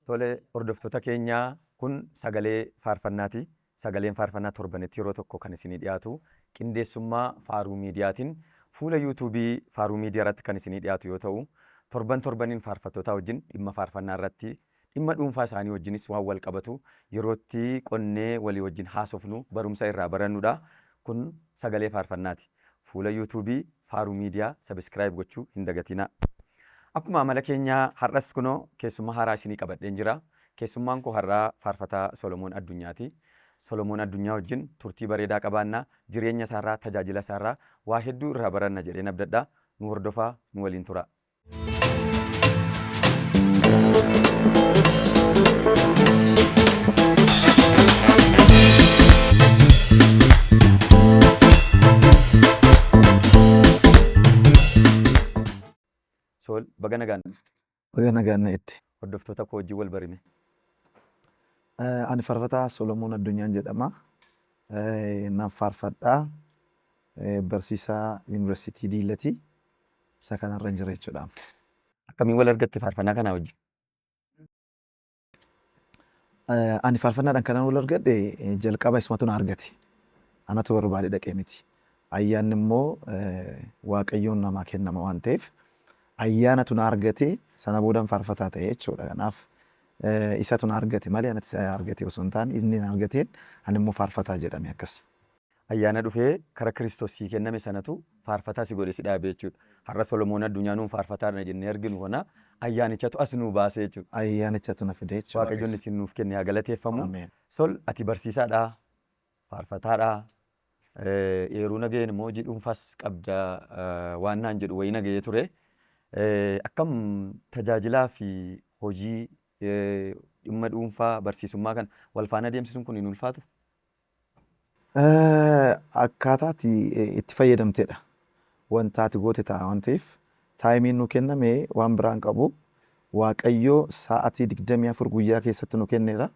Tole, hordoftoota keenyaa, kun sagalee faarfannaati. Sagaleen faarfannaa torbanitti yeroo tokko kan isinii dhiyaatu, qindeessummaa Faaruu Miidiyaatiin fuula Yuutuubii Faaruu Miidiyaa irratti kan isinii dhiyaatu yoo ta'u, torban torbaniin faarfattootaa wajjin dhimma faarfannaa irratti, dhimma dhuunfaa isaanii wajjinis waan wal qabatu yerootti qonnee walii wajjin haasofnu, barumsa irraa barannudha. Kun sagalee faarfannaati. Fuula Yuutuubii Faaruu Miidiyaa subscribe gochuu hin dagatinaa. Akkuma amala keenyaa har'as kunoo keessummaa haaraa isinii qabadheen jira. Keessummaan koo har'aa faarfataa Solomoon Addunyaati. Solomoon Addunyaa wajjin turtii bareedaa qabaanna. Jireenya isaarraa, tajaajila isaarraa waa hedduu irraa baranna jedheen abdadha. Nu hordofaa, nu waliin turaa. Sool, baga nagaan dhufte. Baga nagaan na eegde. Hordoftoota koo wajjin wal barime. Ani faarfataa Solomoon Addunyaan jedhama. Nan faarfadha. Barsiisaa Yuunivarsiitii Diillati. Isa kanarra jira jechuudha. Akkamiin wal argatte faarfannaa kanaa wajjin? Ani faarfannaadhaan kanan wal argadhe, jalqaba isumatu na argate. Anatu barbaade dhaqee miti. Ayyaanni immoo Waaqayyoon namaa kennama waan ta'eef, ayyaanatu na argate, sana boodan faarfataa ta'e jechuudha. Kanaaf isatu na argate malee anatti isa argate osoo hin taane, inni na argateen ani immoo faarfataa jedhame akkas. Ayyaana dhufee kara Kiristoos sii kenname sanatu faarfataa si godhe, si dhaabe jechuudha. Har'a Solomoon Addunyaa nuun faarfataadha jennee arginu kana ayyaanichatu as nuu baase jechuudha. Ayyaanichatu na fide jechuudha. Waaqayyoon isin nuuf kenne haa galateeffamu. Ameen. Sol, ati barsiisaadha, faarfataadha. Eeruu nagaheen immoo hojii dhuunfaas qabda waan naan jedhu wayii nagahee ture. Akkam tajaajilaa fi hojii dhimma dhuunfaa barsiisummaa kana wal faana deemsisuun kun hin ulfaatu? Akkaataa ati itti fayyadamtedha. Wanta ati goote ta'a waan ta'eef, timeiin nu kenname waan biraan qabu. Waaqayyo sa'aatii 24 guyyaa keessatti nu kenneera.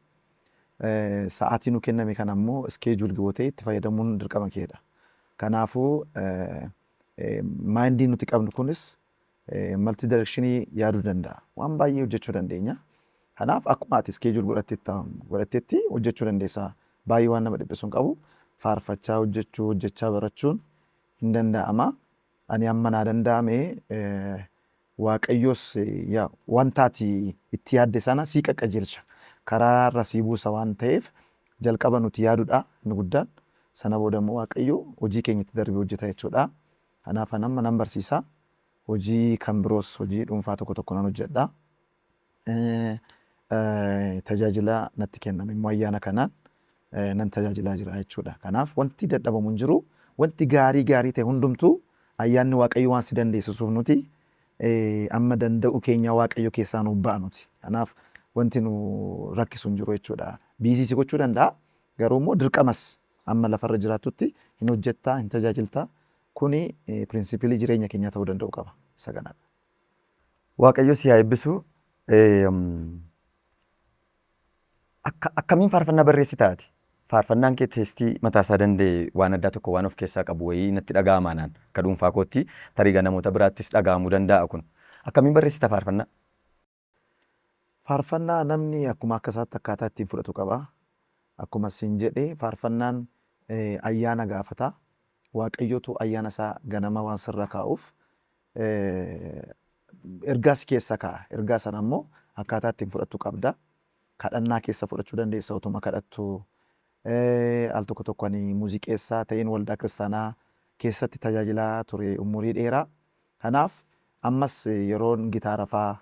Sa'aatii nu kenname kana immoo schedule gootee itti fayyadamuun dirqama keedha. Kanaafuu mindiin nuti qabnu kunis multi directionii yaaduu danda'a. Waan baay'ee hojjechuu dandeenya. Kanaaf akkuma ati schedule godhattetti hojjechuu dandeessa. Baay'ee waan nama dhiphisu hin qabu. Faarfachaa hojjechuu, hojjechaa barachuun hin danda'ama. Ani amma naa danda'ame, Waaqayyos wanta ati itti yaadde sana sii qaqqajeelcha. Karaa irra sii buusa waan ta'eef, jalqaba nuti yaadudha inni guddaan. Sana booda immoo Waaqayyo hojii keenya itti darbee hojjeta jechuudha. Kanaaf ani amma nan barsiisa. Hojii kan biroos, hojii dhuunfaa tokko tokko nan hojjedha. Tajaajila natti kenname immoo ayyaana kanaan nan tajaajilaa jira jechuudha. Kanaaf wanti dadhabamu hin jiru. Wanti gaarii gaarii ta'e hundumtuu ayyaanni Waaqayyo waan si dandeessisuuf, nuti amma danda'u keenya Waaqayyo keessaa nuuf ba'a nuti. Kanaaf wanti nu rakkisu hin jiru jechuudha. Busy si gochuu danda'a. Garuu immoo dirqamas amma lafarra jiraattutti hin hojjettaa, hin tajaajiltaa. Kuni principle jireenya keenyaa ta'uu danda'u qaba. Isa kanadha. Waaqayyo si haa eebbisu. Akkamiin faarfannaa barreessita ati? Faarfannaan kee taste mataa isaa danda'e waan addaa tokko waan of keessaa qabu wayii natti dhaga'ama naan akka dhuunfaa kootti, tarii namoota biraattis dhaga'amuu danda'a kun. Akkamiin barreessita faarfannaa? Faarfannaa namni akkuma akka isaatti akkaataa ittiin fudhatu qaba. Akkuma siin jedhe, faarfannaan ayyaana gaafata. Waaqayyotu ayyaana isaa ganama waan sirra kaa'uuf ergaa si keessa kaa'a. Ergaa sana immoo akkaataa ittiin fudhattu qabda. Kadhannaa keessa fudhachuu dandeessa, utuma kadhattu. Al tokko tokko ani muuziqeessaa ta'een waldaa kiristaanaa keessatti tajaajilaa ture umurii dheeraa. Kanaaf ammas yeroon gitaara faa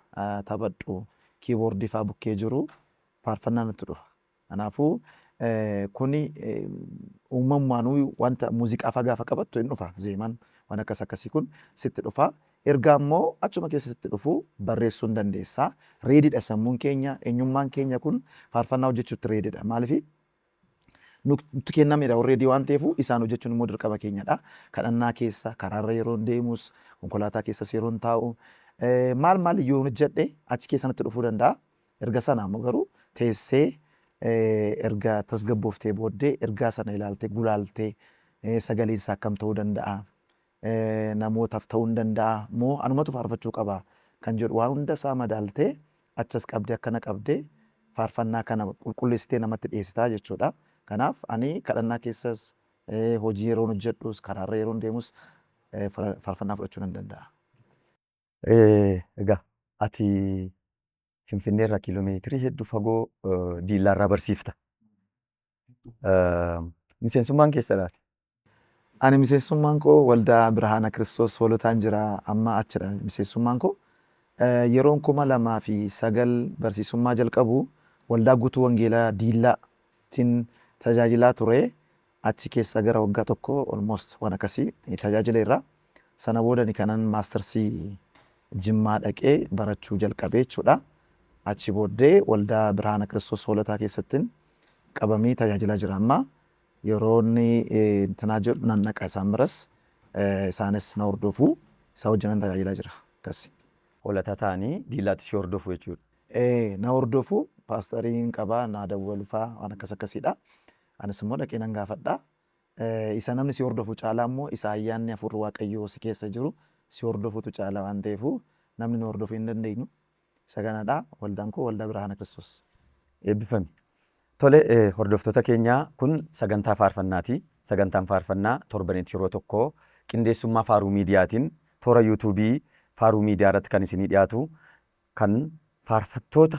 taphadhu, keyboardii faa bukkee jiru, faarfannaan natti dhufa. Kanaafuu kuni uumamumaanuu wanta muuziqaa faa gaafa qabattu hin dhufa, zeemaan waan akkas akkasii kun sitti dhufa. Ergaa immoo achuma keessa sitti dhufu barreessuu hin dandeessa. Readydha sammuun keenya, eenyummaan keenya kun faarfannaa hojjechuutti readydha. Maaliif, nutti kennamedha already waan ta'eef, isaan hojjechuun immoo dirqama keenyadha. Kadhannaa keessa, karaarra yeroo deemus, konkolaataa keessas yeroo taa'u, maal maal iyyuu hojjedhe achi keessa natti dhufuu danda'a. Erga sana immoo garuu teessee, erga tasgabbooftee booddee, ergaa sana ilaaltee gulaaltee, sagaleen isaa akkam ta'uu danda'a, namootaaf ta'uu hin danda'a moo anumatu faarfachuu qaba kan jedhu waan hunda isaa madaaltee achas qabdee akkana qabdee Faarfannaa kana qulqulleessitee namatti dhiyeessitaa jechuudha. Kanaaf ani kadhannaa keessas, hojii yeroon hojjedhus, karaarra yeroon deemus faarfannaa fudhachuu nan danda'a. Egaa ati Finfinneerraa kiiloomeetirii hedduu fagoo Diillaarraa barsiifta. Miseensummaan keessadhaa? Ani miseensummaan koo Waldaa Birhaana Kiristoos Hoolotaan jira, amma achidha miseensummaan koo. Yeroon 2009 barsiisummaa jalqabu Waldaa Guutuu Wangeelaa Diillaatiin tajaajilaa ture. Achi keessa gara waggaa tokko almost waan akkasii tajaajileerra. Sana booda ani kanan maastarsii Jimmaa dhaqee barachuu jalqabe jechuudha. Achi booddee Waldaa Birhaana Kiristoos Hoolotaa keessattin qabamee tajaajilaa jira amma. Yeroo inni intinaa jedhu nan dhaqa isaan biras, isaanis na hordofu, isa wajjinan tajaajilaa jira. Akkasi. Hoolataa ta'anii Diillaatti si hordofu jechuudha. Ee, na hordofu, paastariin qaba, naa dawwalu faa, waan akkas akkasiidha. Anis immoo dhaqee nan gaafadha. Isa namni si hordofu caalaa immoo isa ayyaanni hafuurri Waaqayyoo si keessa jiru si hordofutu caala waan ta'eefu namni nu hordofuu hin dandeenyu. Isa kanadha. Waldaan koo Waldaa Birhaana Kiristoos. Eebbifami. Tole, hordoftoota keenya, kun sagantaa faarfannaati. Sagantaan faarfannaa torbanitti yeroo tokko qindeessummaa Faaruu Miidiyaatiin toora yuutuubii Faaruu Miidiyaa irratti kan isinii dhiyaatu, kan faarfattoota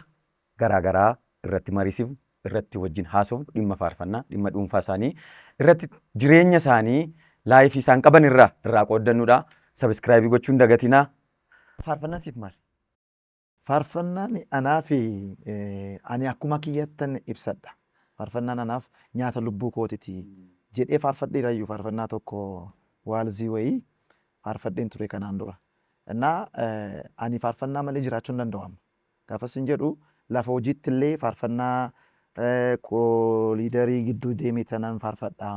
garaagaraa irratti mariisifnu, irratti wajjin haasofnu, dhimma faarfannaa, dhimma dhuunfaa isaanii irratti, jireenya isaanii, laayifii isaan qaban irraa qooddannudha. Sabiskiraayibii gochuun hin dagatinaa. Faarfannaan siif maali? Faarfannaan anaaf, ani akkuma kiyyattan ibsadha. Faarfannaan anaaf nyaata lubbuu kootiti jedhee faarfadheerayyuu, faarfannaa tokko waalzii wayii faarfadheen ture kanaan dura. Innaa ani faarfannaa malee jiraachuu hin danda'u amma. Gaafa sin jedhu lafa hojiitti illee faarfannaa kooliidarii gidduu deemee tanan faarfadha.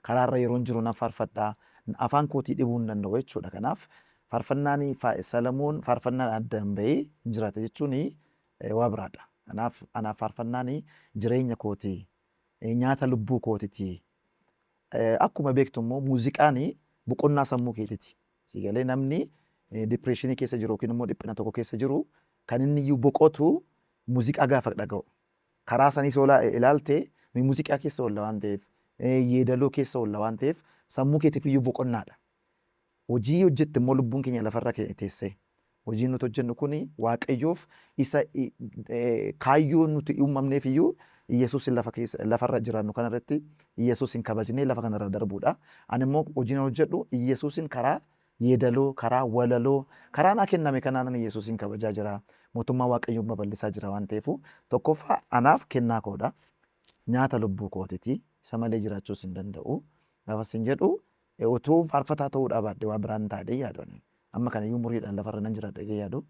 Karaarra yeroon jiru nan faarfadha. Afaan kootii dhibuu hin danda'u jechuudha. Kanaaf faarfannaan, Salamoon faarfannaan addaan bahee hin jiraata jechuun waa biraadha. Kanaaf anaaf faarfannaan jireenya kooti. Nyaata lubbuu kootiti. Akkuma beektu immoo muuziqaan boqonnaa sammuu keetiiti. Si galee, namni dipireeshinii keessa jiru yookiin immoo dhiphina tokko keessa jiru kan inni iyyuu boqotu muuziqaa gaafa dhaga'u. Karaa saniis yoo ilaalte muuziqaa keessa oolla waan ta'eef, yeedaloo keessa oolla waan ta'eef, sammuu keetiif iyyuu boqonnaadha. Hojii hojjette immoo lubbuun keenya lafarra teessee. Hojiin nuti hojjennu kun Waaqayyoof isa kaayyoo nuti uumamneef iyyuu Iyyasuusin lafa keessa lafarra jiraannu kanarratti Iyyasuusin kabajnee lafa kanarra darbuudha. Ani immoo hojiin hojjedhu Iyyasuusin karaa yeedaloo, karaa walaloo, karaa naa kenname kanaan Iyyasuusin kabajaa jira. Mootummaa Waaqayyoon babal'isaa jira waan ta'eefu tokkoffaa anaaf kennaa koodha. Nyaata lubbuu kootiti. Isa malee jiraachuus hin danda'u. Gaafa sin jedhu utuu faarfataa ta'uudhaa baadhee waa biraan taa'ee yaadu ani. Amma kana iyyuu umuriidhaan lafarra nan jiraadha jedhee yaadu.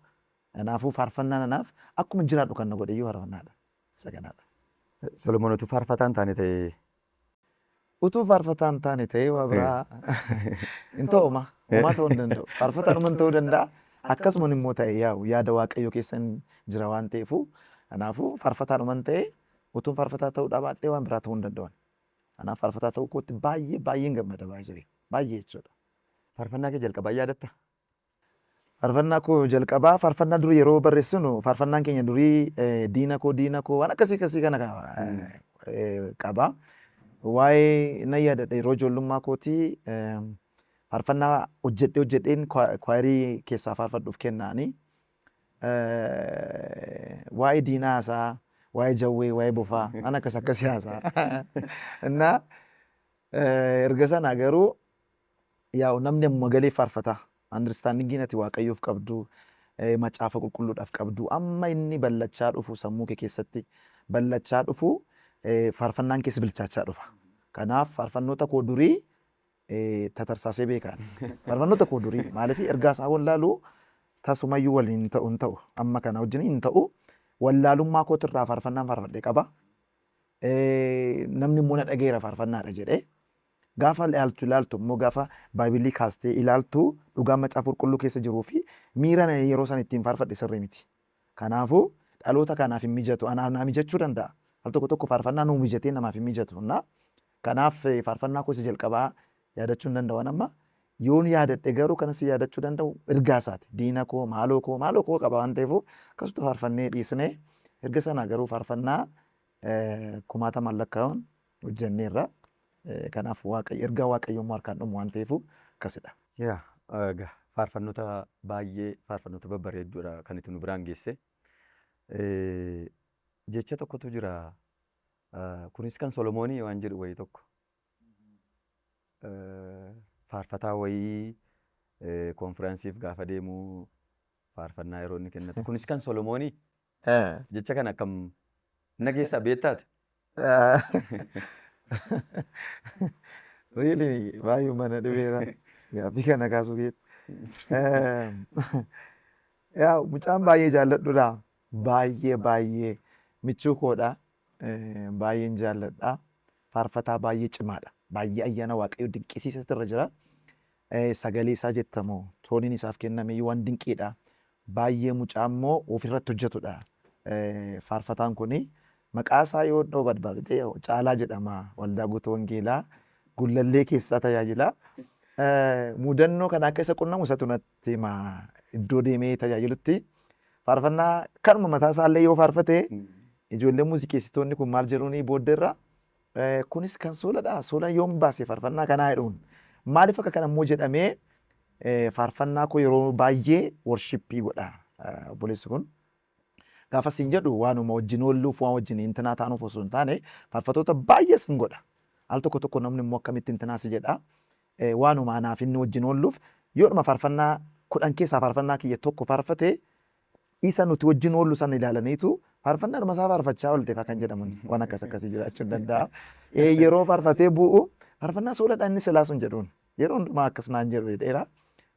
Kanaafuu faarfannaan anaaf akkuma jiraadhu kan na godhe iyyuu faarfannaadha. Isa kanaadha. Solomoon utuu faarfataa hin taane ta'ee? Utuu faarfataa hin taane ta'ee waa biraa hin ta'u homaa. Homaa ta'uu hin danda'u. Faarfataadhuman ta'uu danda'a. Akkasuman immoo ta'e yaa'u yaada Waaqayyoo keessa jira waan ta'eefu, kanaafuu faarfataadhuman ta'e utuun faarfataa ta'uu baadhee waan biraa ta'uu hin danda'u. Kanaaf faarfataa ta'uu kootti baay'ee baay'een gammada, baay'ee baay'ee jechuudha. Faarfannaa kee jalqabaa yaadatta? Faarfannaa koo jalqabaa, faarfannaa durii yeroo barreessinu, faarfannaan keenya durii diina koo, diina koo, waan akkasii akkasii kana qaba. Waa'ee nan yaadadha, yeroo ijoollummaa kootii faarfannaa hojjedhee hojjedheen kwaayirii keessaa faarfadhuuf kennaani. Waa'ee diinaa haasaa, waa'ee jawwee, waa'ee bofaa, waan akkas akkasii haasaa. Innaa erga sana garuu yaa'u namni ammuma galee faarfata. Understandingiin ati Waaqayyoof qabdu, macaafa qulqulluudhaaf qabdu, amma inni ballachaa dhufu, sammuu kee keessatti ballachaa dhufu, faarfannaan keessa bilchaachaa dhufa. Kanaaf faarfannoota koo durii tatarsaasee beekaan. Faarfannoota koo durii maaliif ergaa isaa wallaalu tasumayyuu waliin ta'u hin ta'u. Amma kana wajjin hin ta'u. Wallaalummaa kootirraa faarfannaan faarfadhe qaba. Namni immoo na dhageera faarfannaadha jedhee. Gaafa ilaaltu ilaaltu immoo, gaafa baaybilii kaastee ilaaltu, dhugaan macaafa qulqulluu keessa jiruu fi miira yeroo san ittiin faarfadhe sirrii miti. Kanaafuu dhaloota kanaaf hin mijatu. Anaaf naa mijachuu danda'a. Al tokko tokko faarfannaa nuu mijatee namaaf hin mijatu. Kanaaf faarfannaa koo isa jalqabaa yaadachuu hin danda'u amma. Yoon yaadadhe garuu kanas yaadachuu danda'u ergaa isaati. Diina koo, maaloo koo, maaloo koo qaba waan ta'eef akkasitti faarfannee dhiisnee erga sanaa garuu faarfannaa kumaatamaan lakkaa'uun hojjenneerra. Kanaaf Waaqayyo ergaa Waaqayyo immoo harkaan dhumu waan ta'eef akkasidha. Yaa egaa faarfannoota baay'ee faarfannoota babbareedduudha kan itti nu biraan geesse. Jecha tokkotu jira. Kunis kan Solomoonii waan jedhu wayii tokko. Faarfataa wayii konfiraansiif gaafa deemu faarfannaa yeroo inni kennatu. Kunis kan Solomoonii jecha kana akkam na keessaa beektaati? Really, baay'ee mana dhibeera gaaffii kana kaasuu keetti. Yaa mucaan baay'ee jaalladhudha. Baay'ee baay'ee michuu koodha. Baay'een jaalladha. Faarfataa baay'ee cimaadha. Baay'ee ayyaana Waaqayyoo dinqisiisatu irra jira. Sagalee isaa jettamu tooniin isaaf kenname waan dinqiidha. Baay'ee mucaa immoo ofirratti hojjetudha. Faarfataan kuni maqaa isaa yoo dha'u barbaade Caalaa jedhama. Waldaa Guutuu Wangeelaa Gullallee keessaa tajaajila. Mudannoo kana akka isa qunnamu isatu natti hima. Iddoo deemee tajaajilutti faarfannaa kanuma mataa isaallee yoo faarfate ijoollee muuziqeessitoonni kun maal jedhuuni booddeerra, kunis kan Sooladha. Soola yoom baase faarfannaa kanaa jedhuun. Maaliif akka kana immoo jedhamee, faarfannaa koo yeroo baay'ee worship godha obboleessi kun. Gaafa siin jedhu waanuma wajjin oolluuf, waan wajjin intinaa taanuuf osoo hin taane, faarfattoota baay'ees hin godha. Al tokko tokko namni immoo akkamitti intinaa si jedha. Waanuma anaaf inni wajjin oolluuf, yoodhuma faarfannaa 10 keessaa faarfannaa kiyya tokko faarfate, isa nuti wajjin oollu sana ilaalaniitu faarfannaadhuma isaa faarfachaa oolte faa kan jedhaman waan akkas akkasii jiraachuu hin danda'a. Yeroo faarfatee bu'u faarfannaa Sooladha inni silaa sun jedhuun. Yeroo hundumaa akkas naan jedhu jedheera.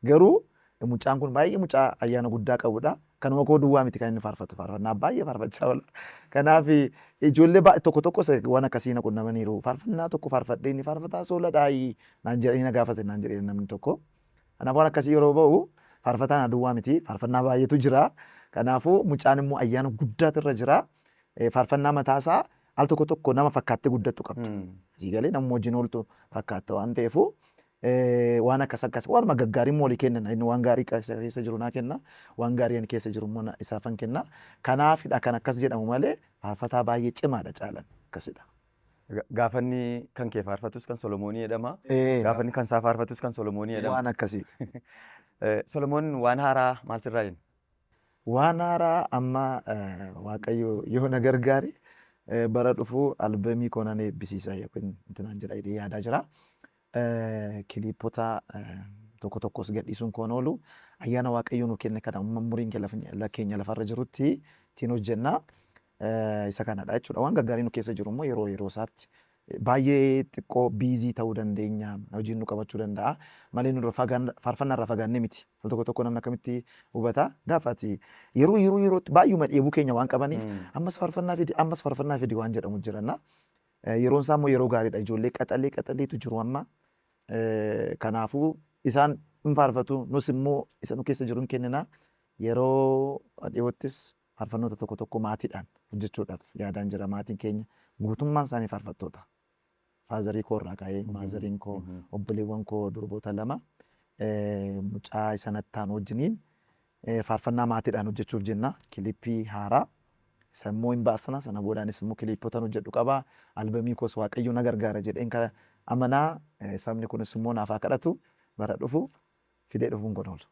Garuu mucaan kun baay'ee mucaa ayyaana guddaa qabudha. Kanuma koo duwwaa miti kan inni faarfatu, faarfannaa baay'ee faarfachaa oola. Kanaaf ijoollee tokko tokkos waan akkasii na qunnamaniiru. Faarfannaa tokko faarfadhee inni faarfataa Sooladhaayi naan jedhanii na gaafate naan jedhee namni tokko. Kanaaf waan akkasii yeroo ba'u faarfataan na duwwaa miti, faarfannaa baay'eetu jira. Kanaafuu mucaan immoo ayyaana guddaatu irra jira. Faarfannaa mataasaa al tokko tokko nama fakkaattee guddattu qabda. Asii galee nama wajjin ooltu fakkaatta waan ta'eefu waan akkas akkas waanuma gaggaarii immoo walii kennan, inni waan gaarii keessa jiru naa kenna, waan gaarii ani keessa jiru immoo isaafan kenna. Kanaafidha kan akkas jedhamu malee faarfataa baay'ee cimaadha Caalan, akkasidha. Gaafa inni kan kee faarfatus kan Solomoonii jedhama. Gaafa inni kan isaa faarfatus kan Solomoonii jedhama. Waan akkasii. Solomoon, waan haaraa maal sirraa jenna? Waan haaraa amma Waaqayyo yoo na gargaare bara dhufu albamii koo nan eebbisiisa yookiin intinaan jedha jedhee yaadaa jira. Kiliipota tokko tokkos gadhiisuun koon oolu, ayyaana Waaqayyo nu kenne kana umuriin keenya lafarra jirutti ittiin hojjenna. Isa kanadha jechuudha. Waan gaggaarii nu keessa jiru immoo yeroo yeroo isaatti baay'ee xiqqoo busy ta'uu dandeenya. Hojiin nu qabachuu danda'a. Malee nu faarfannaa irraa fagaannee miti. Al tokko tokko namni akkamitti hubata? Gaafa ati yeroo yeroo yerootti baay'uma dheebuu keenya waan qabaniif ammas faarfannaa fidi, ammas faarfannaa fidi waan jedhamu jiranna. Yeroon isaa immoo yeroo gaariidha. Ijoollee qaxalee qaxaleetu jiru amma. Kanaafuu isaan hin faarfatu, nus immoo isa nu keessa jiru hin kennina. Yeroo dhiyoottis faarfannoota tokko tokko maatiidhaan hojjechuudhaaf yaadaan jira. Maatiin keenya guutummaan isaanii faarfattoota. Father koo irraa ka'ee, motheriin koo, obboleewwan koo durboota lama, mucaa isa nattaan wajjiniin faarfannaa maatiidhaan hojjechuuf jenna. Kilippii haaraa isa immoo hin baasna. Sana boodaanis immoo kiliippotan hojjedhu qaba. Albamii koos Waaqayyo na gargaara jedheen kana amanaa. Sabni kunis immoo naaf haa kadhatu, bara dhufu fidee dhufuun kun oolu.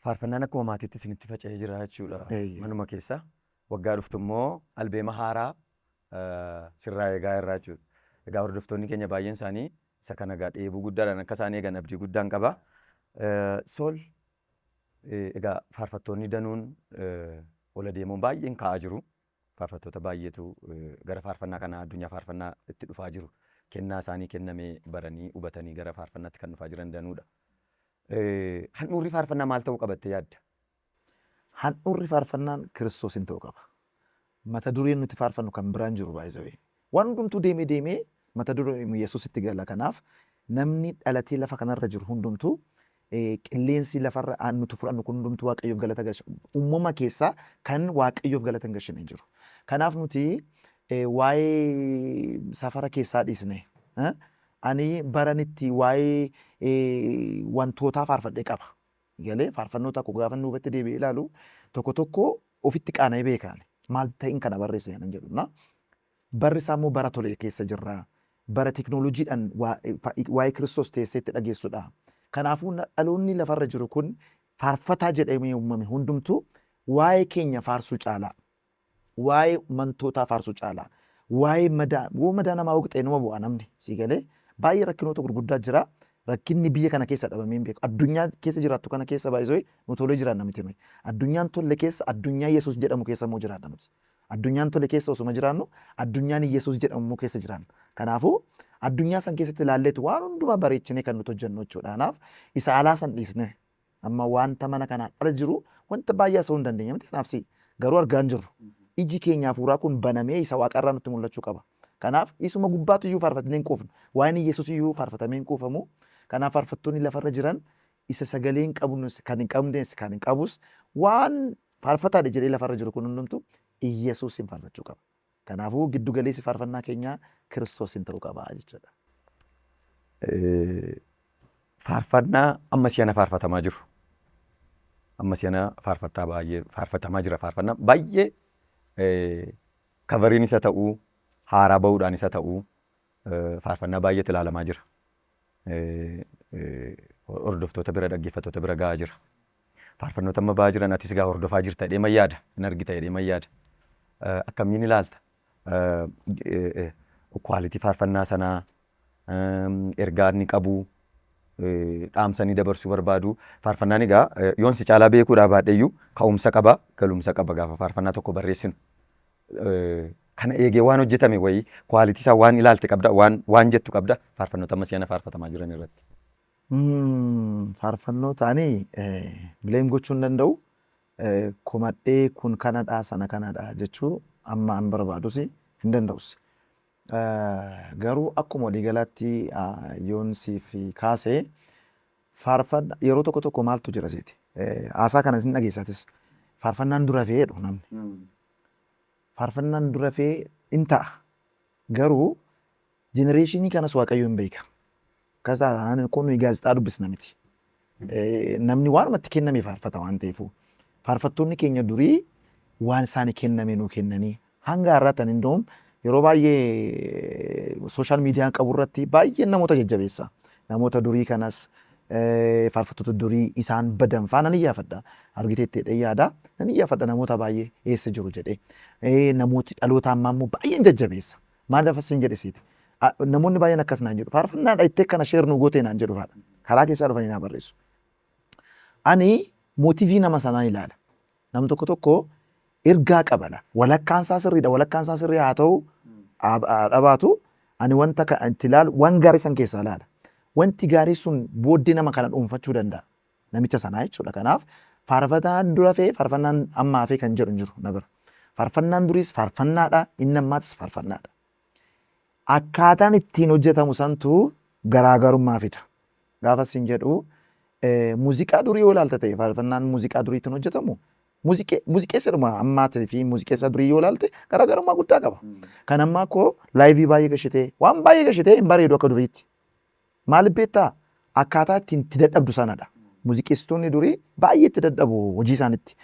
Faarfannaan akkuma maatiitti isinitti faca'ee jira jechuudha. Manuma keessa. Waggaa dhuftu immoo albeema haaraa sirraa eegaa irraa jechuudha. Egaa hordoftoonni keenya baay'een isaanii isa kana egaa dheebuu guddaadhaan akka isaan eegan abdii guddaan qaba. Sool, egaa faarfattoonni danuun ola deemuun baay'een ka'aa jiru. Faarfattoota baay'eetu gara faarfannaa kanaa, addunyaa faarfannaa itti dhufaa jiru. Kennaa isaanii kennamee baranii hubatanii gara faarfannaatti kan dhufaa jiran danuudha. Handhuurri faarfannaa maal ta'uu qabattee yaadda? Handhuurri faarfannaan Kiristoosiin ta'uu qaba. Mata dureen nuti faarfannu kan biraan jiru baay'ee. Waan hundumtuu deemee deemee mata duree Yesuusitti gala. Kanaaf namni dhalatee lafa kanarra jiru hundumtuu, qilleensi lafarra nuti fudhannu kun hundumtuu Waaqayyoof galata galcha. Uumama keessaa kan Waaqayyoof galata hin galchine hin jiru. Kanaaf nuti waa'ee safara keessaa dhiisne. Ani baranitti waa'ee wantootaa faarfadhee qaba. Galee faarfannoota koo gaafa duubatti deebi'ee ilaalu tokko tokko ofitti qaana'ee beekaan. Maal ta'in kana barreesse kanan jedhu na. Barri isaa immoo bara tole keessa jirra. Bara teknooloojiidhaan waa'ee Kiristoos teessee itti dhageessudha. Kanaafuu dhaloonni lafarra jiru kun faarfataa jedhamee uumame hundumtuu waa'ee keenya faarsuu caalaa, waa'ee mantootaa faarsuu caalaa, waa'ee madaa, yoo madaa namaa hooqxee numa bu'a namni sii galee baay'ee rakkinoota gurguddaa jira. Rakkinni biyya kana keessa dhabamee hin beeku. Addunyaa keessa jiraattu kana keessa baay'isoo nu tolee jiraanna miti nuyi. Addunyaan tolle keessa addunyaa Yesuus jedhamu keessa immoo jiraanna nuti. Addunyaan tole keessa osuma jiraannu addunyaan Yesuus jedhamu immoo keessa jiraanna. Kanaafuu addunyaa san keessatti ilaalleetu waan hundumaa bareechinee kan nuti hojjennu jechuudha. Kanaaf isa alaa san dhiisne amma wanta mana kanaan ala jiru wanta baay'ee haasa'uu hin dandeenya miti. Kanaaf si garuu argaa hin jirru. Iji keenya hafuuraa kun banamee isa waaqarraa nutti mul'achuu qaba. Kanaaf isuma gubbaatu iyyuu faarfatnee hin quufnu. Waa'een Yesuus iyyuu faarfatamee hin quufamu. Kanaaf faarfattoonni lafarra jiran isa sagalee hin qabnus kan hin qabnes kan hin qabus waan faarfataadha jedhee lafarra jiru kun hundumtu Iyyasuusin faarfachuu qaba. Kanaafuu giddu galeessi faarfannaa keenyaa Kiristoosin ta'uu qaba jechuudha. Faarfannaa amma si'ana faarfatamaa jiru. Amma si'ana faarfattaa baay'ee faarfatamaa jira. Faarfannaa baay'ee kavariin isa ta'uu haaraa ba'uudhaan isa ta'uu faarfannaa baay'eetu ilaalamaa jira. Hordoftoota bira dhaggeeffattoota bira gahaa jira. Faarfannoota amma ba'aa jiran atis egaa hordofaa jirta jedhee man yaada. Hin argita jedhee man yaada. Akkamiin ilaalta? Kwaalitii faarfannaa sanaa, ergaa inni qabu, dhaamsa inni dabarsuu barbaadu. Faarfannaan egaa yoon si caalaa beekuudhaa baadheyyuu ka'umsa qaba, galumsa qaba gaafa faarfannaa tokko barreessinu. Kana eegee waan hojjetame wayii kwaalitii isaa waan ilaalte qabda, waan jettu qabda faarfannoota amma si'ana faarfatamaa jiran irratti. Faarfannoota ani blame gochuu hin danda'u. Komadhee kun kanadha sana kanadha jechuu amma an barbaadus hin danda'us. Garuu akkuma waliigalaatti yoon siif kaase faarfanna yeroo tokko tokko maaltu jira seeti. Haasaa kana isin dhageessatis faarfannaan dura fee jedhu namni. Faarfannaan dura fee in ta'a. Garuu jenereeshinii kanas Waaqayyo hin beeka. Akkas taanaan kun nuyi gaazexaa dubbisna miti. Namni waanuma itti kenname faarfata waan ta'eefu. Faarfattoonni keenya durii waan isaanii kenname nuu kennanii hanga har'aatti ani indoom yeroo baay'ee sooshaal miidiyaan qabu irratti baay'een namoota jajjabeessa. Namoota durii kanas faarfattoota durii isaan badan faa nan iyyaafadha. Argiteetti jedhee yaada. Nan iyyaafadha namoota baay'ee eessa jiru jedhee. Namooti dhaloota ammaa immoo baay'een jajjabeessa. Maal lafa siin jedhe siiti. Namoonni baay'een akkas naan jedhu. Faarfannaadha ittee kana sheer nu gootee naan jedhu faadha. Karaa keessaa dhufanii naa barreessu. Ani mootivii nama sanaa ilaala. Nam tokko tokko ergaa qabala. Walakkaan isaa sirriidha, walakkaan isaa sirrii haa ta'u haa dhabaatu. Ani wanta itti ilaalu waan gaarii san keessaa ilaala. Wanti gaarii sun booddee nama kana dhuunfachuu danda'a. Namicha sanaa jechuudha. Kanaaf faarfataan dura fee faarfannaan ammaa fee kan jedhu hin jiru na bira. Faarfannaan duriis faarfannaadha, inni ammaatis faarfannaadha. Akkaataan ittiin hojjetamu santu garaagarummaa fida. Gaafa sin jedhu muuziqaa durii yoo ilaalta ta'e faarfannaan muuziqaa duriitiin hojjetamu muuziqeessadhuma ammaatii fi muuziqeessaa durii yoo ilaalte garaagarummaa guddaa qaba. Kan ammaa koo laayivii baay'ee gashitee waan baay'ee gashitee hin bareedu akka duriitti. Maaliif beektaa? Akkaataa ittiin itti dadhabdu sanadha. Muuziqeessitoonni durii baay'ee itti dadhabu hojii isaanitti.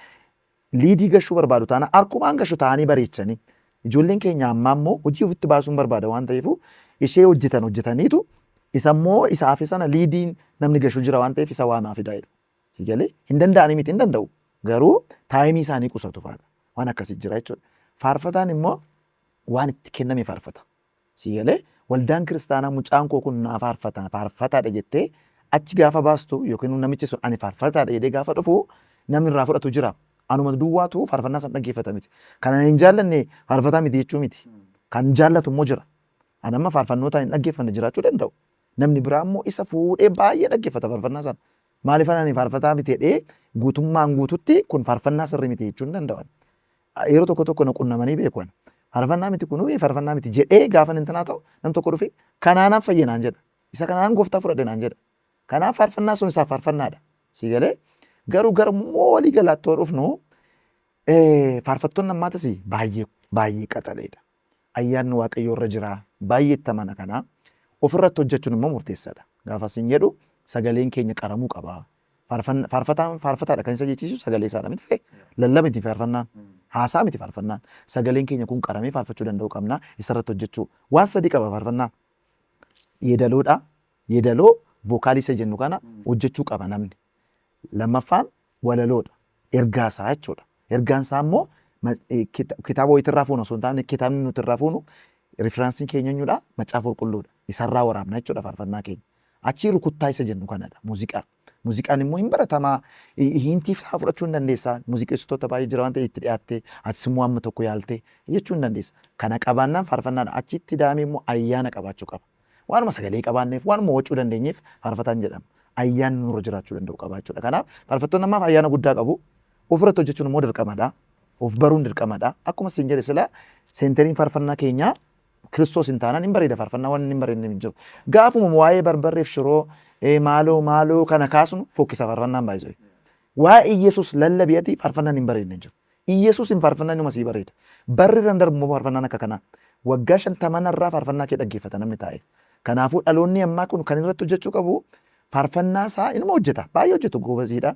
Liidii gashuu barbaadu taanaan harkumaan gashu ta'anii bareechanii. Ijoolleen keenya ammaa immoo hojii ofitti baasuun barbaada waan ta'eef ishee hojjetan hojjetaniitu isa immoo isa hafe sana liidiin namni gashu jira waan ta'eef isa waamaa fidaa jedhu. Si galee hin danda'anii miti hin danda'u. Garuu taayimii isaanii qusatu faadha. Waan akkasii jira jechuudha. Faarfataan immoo waan itti kenname faarfata. Si galee waldaan kiristaanaa mucaan koo kun naa faarfata faarfataadha jettee achi gaafa baastu yookiin namichi sun ani faarfataadha jedhee gaafa dhufu namni irraa fudhatu jira. Anuma duwwaatu faarfannaa san dhaggeeffata miti. Kan ani hin jaallanne faarfataa miti jechuu miti. Kan jaallatu immoo jira. Ani amma faarfannoota hin dhaggeeffanne jiraachuu danda'u. Namni biraa immoo isa fuudhee baay'ee dhaggeeffata faarfannaa sana. Maaliif ani faarfataa miti jedhee guutummaan guututti kun faarfannaa sirrii miti jechuu hin danda'u. Yeroo tokko tokko na qunnamanii beeku ani. Faarfannaa miti kun faarfannaa miti jedhee gaafa intinaa ta'u nam tokko dhufee kanaanaan fayye naan jedha. Isa kanaan gooftaa fudhadhe naan jedha. Kanaaf faarfannaa sun isaaf faarfannaadha. Si galee garuu gara immoo walii galaatti yoo dhufnu faarfattoonni ammaatis baay'ee baay'ee qaxaleedha. Ayyaanni Waaqayyoo irra jira. Baay'ee itti amana kana. Ofirratti hojjechuun immoo murteessaadha. Gaafa siin jedhu sagaleen keenya qaramuu qaba. Faarfataan faarfataadha kan isa jechiisu sagalee isaadha miti. Lallaba miti faarfannaan. Haasaa miti faarfannaan. Sagaleen keenya kun qaramee faarfachuu danda'uu qabna. Isarratti hojjechuu. Waan sadii qaba faarfannaan. Yeedaloodha. Yeedaloo vookaalii isa jennu kana hojjechuu qaba namni. Lammaffaan walaloodha. Ergaa isaa jechuudha. Ergaan isaa immoo kitaaba wayiitirraa fuunu osoo hin taane kitaabni nuti irraa fuunu referensiin keenya eenyudha? Macaafa Qulqulluudha. Isarraa waraabna jechuudha faarfannaa keenya. Achii rukuttaa isa jennu kanadha muuziqaa. Muuziqaan immoo hin baratamaa, hintii isaa fudhachuu hin dandeessa. Muuziqeessitoota baay'ee jira waan ta'eef itti dhiyaattee atis immoo amma tokko yaaltee jechuu hin dandeessa. Kana qabaannaan faarfannaadha. Achitti daamee immoo ayyaana qabaachuu qaba. Waanuma sagalee qabaanneef, waanuma wacuu dandeenyeef faarfataan jedhama. Ayyaanni nurra jiraachuu danda'u qaba jechuudha. Kanaaf faarfattoonni ammaaf ayyaana guddaa qabu. Ofirratti hojjechuun immoo dirqamadha. Of baruun dirqamadha. Akkuma siin jedhe sila centeriin faarfannaa keenyaa Kiristoos hin taanaan hin bareeda faarfannaa, waan hin bareedne hin jiru. Gaafuma waa'ee barbarreef shiroo, maaloo maaloo kana kaasnu fokkisa faarfannaan baay'isee. Waa'ee Iyyasuus lallabi ati, faarfannaan hin bareedne hin jiru. Iyyasuus hin faarfannaan inuma sii bareeda. Barri irra hin darbu immoo faarfannaan akka kanaa. Waggaa 50 irraa faarfannaa kee dhaggeeffata namni taa'e. Kanaafuu dhaloonni ammaa kun kan irratti hojjechuu qabu faarfannaa isaa inuma hojjeta. Baay'ee hojjetu, goobaziidha.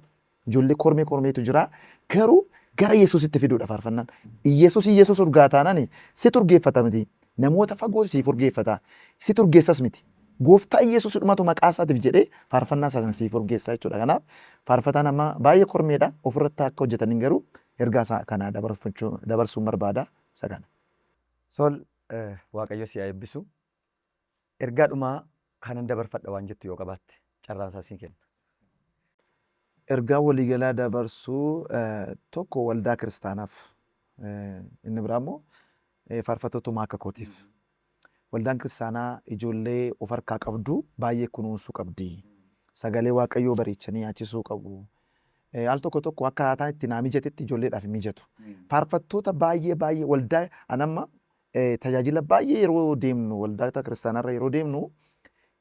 Ijoollee kormee kormeetu jira. Garuu gara Yesuusitti fiduudha faarfannaan. Iyyasuus Iyyasuus urgaa taanaan situ urgeeffata miti. Namoota fagoo siif urgeeffata. Situ urgeessas miti. Gooftaa Iyyasuus dhumatu maqaa isaatiif jedhee faarfannaa isaa sana siif urgeessa jechuudha. Kanaaf faarfataan amma baay'ee kormeedha. Ofirratti akka hojjetaniin garuu ergaa isaa kana dabarsuun barbaada. Isa kana. Sol, Waaqayyo si haa eebbisu. Ergaa dhumaa kanan dabarfadha waan jettu yoo qabaatte carraan isaa siin kenna. Ergaa waliigalaa dabarsuu tokko waldaa kiristaanaaf, inni biraa immoo faarfattootuma akka kootiif. Waldaan kiristaanaa ijoollee of harkaa qabdu baay'ee kunuunsuu qabdi. Sagalee Waaqayyoo bareechanii nyaachisuu qabu. Al tokko tokko akkaataa itti naa mijatetti ijoolleedhaaf hin mijatu. Faarfattoota baay'ee baay'ee waldaa anamma tajaajila baay'ee yeroo deemnu, waldaa kiristaanaarra yeroo deemnu,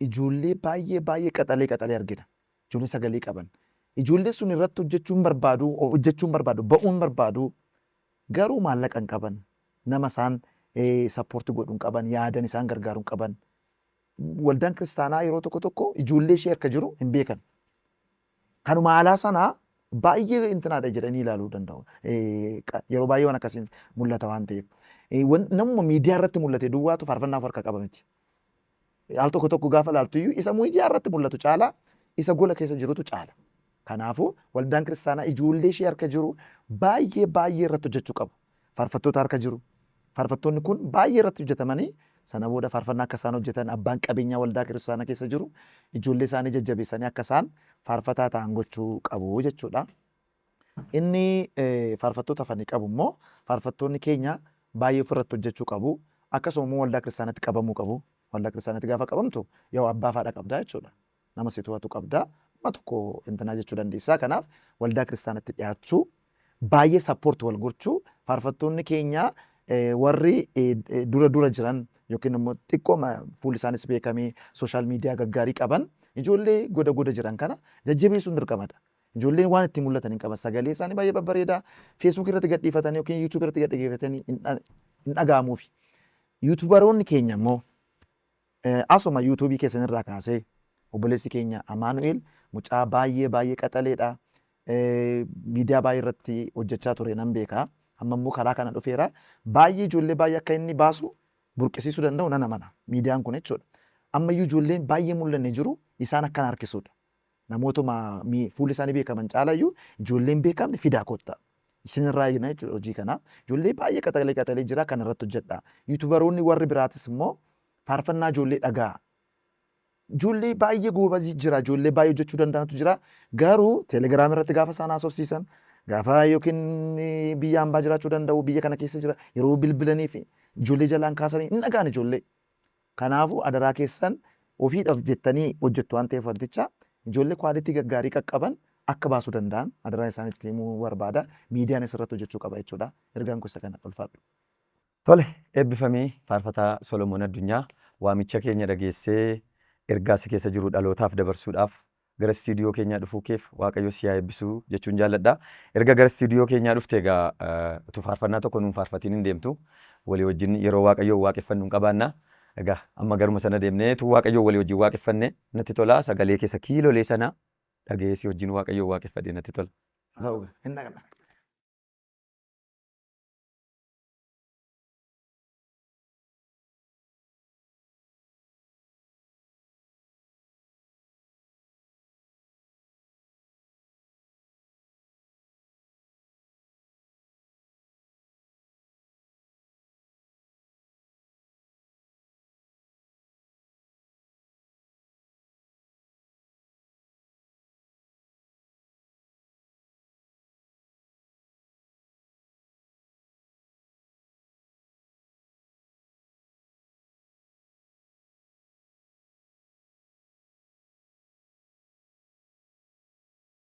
ijoollee baay'ee baay'ee qaxalee qaxalee argina. Ijoollee sagalee qaban. Ijoollee sun irratti hojjechuu hin barbaadu, hojjechuu hin barbaadu, ba'uu hin barbaadu. Garuu maallaqa hin qaban. Nama isaan support godhu hin qaban, yaadan isaan gargaaru hin qaban. Waldaan kiristaanaa yeroo tokko tokko ijoollee ishee akka jiru hin beekan. Kanuma alaa sanaa baay'ee intinaadha jedhanii ilaaluu danda'u. Yeroo baay'ee waan akkasiin mul'ata waan ta'eef. Namuma miidiyaa irratti mul'ate duwwaatu faarfannaaf harka qaba miti. Al tokko tokko gaafa ilaaltu iyyuu isa miidiyaa irratti mul'atu caalaa isa gola keessa jirutu caala. Kanaafuu waldaan kiristaanaa ijoollee ishee harka jiru baay'ee baay'ee irratti hojjechuu qabu. Faarfattoota harka jiru. Faarfattoonni kun baay'ee irratti hojjetamanii sana booda faarfannaa akka isaan hojjetan, abbaan qabeenyaa waldaa kiristaanaa keessa jiru ijoollee isaanii jajjabeessanii akka isaan faarfataa ta'an gochuu qabu jechuudha. Inni faarfattoota hafanii qabu immoo faarfattoonni keenya baay'ee ofirratti hojjechuu qabu. Akkasuma immoo waldaa kiristaanaatti qabamuu qabu. Waldaa kiristaanaatti gaafa qabamtu yoo abbaa faadha qabdaa jechuudha. Nama si to'atu qabdaa. Amma tokko intinaa jechuu dandeessaa. Kanaaf waldaa kiristaanaatti dhiyaachuu, baay'ee support wal gochuu, faarfattoonni keenya warri dura dura jiran yookiin immoo xiqqoo fuulli isaanis beekamee social media gaggaarii qaban ijoollee goda goda jiran kana jajjabeessuun dirqamadha. Ijoolleen waan ittiin mul'atan hin qaban. Sagalee isaanii baay'ee babbareedaa Facebook irratti gadhiifatanii yookiin YouTube irratti gadhiifatanii hin dhaga'amuufi. YouTuberoonni keenya immoo asuma YouTubeii keessan irraa kaasee obboleessi keenya Amaanu'eel mucaa baay'ee baay'ee qaxaleedha. Miidiyaa baay'ee irratti hojjechaa ture nan beeka. Amma immoo karaa kana dhufeera. Baay'ee ijoollee baay'ee akka inni baasu burqisiisuu danda'u nan amana. Miidiyaan kun jechuudha. Ammayyuu ijoolleen baay'ee mul'anne jiru, isaan akkana harkisuudha. Namootuma fuulli isaanii beekaman caalayyuu ijoolleen beekamne fidaa kottaa. Isinirraa eegna jechuudha hojii kana. Ijoollee baay'ee qaxalee qaxalee jira, kan irratti hojjedha. YouTuberoonni warri biraatis immoo faarfannaa ijoollee dhagaa. Ijoollee baay'ee goobazii jira. Ijoollee baay'ee hojjechuu danda'antu jira. Garuu Telegram irratti gaafa isaan haasofsiisan, gaafa yookiin biyya hambaa jiraachuu danda'u, biyya kana keessa jira, yeroo bilbilanii fi ijoollee jalaan kaasanii hin dhagaan ijoollee. Kanaafuu adaraa keessan, ofiidhaaf jettanii hojjettu waan ta'eef, wanticha ijoollee quality gaggaarii qaqqaban akka baasuu danda'an adaraa isaanitti himuu barbaada. Miidiyaan asirratti hojjechuu qaba jechuudha. Ergaan gosa kana, ulfaadhu. Tole, eebbifamii faarfataa Solomoon Addunyaa, waamicha keenya dhageessee ergaa si keessa jiru dhalootaaf dabarsuudhaaf gara istiidiyoo keenyaa dhufuu keef Waaqayyo si haa eebbisuu jechuun jaalladha. Erga gara istiidiyoo keenyaa dhufte egaa utuu faarfannaa tokko nuun faarfatiin hin deemtu. Walii wajjin yeroo Waaqayyo waaqeffannu hin qabaanna. Egaa amma garuma sana deemneetu Waaqayyoon walii wajjin waaqeffanne natti tola. Sagalee keessa kiilolee sana dhageessii wajjin Waaqayyoon waaqeffadhe natti tola. Ta'u hin dhaqna.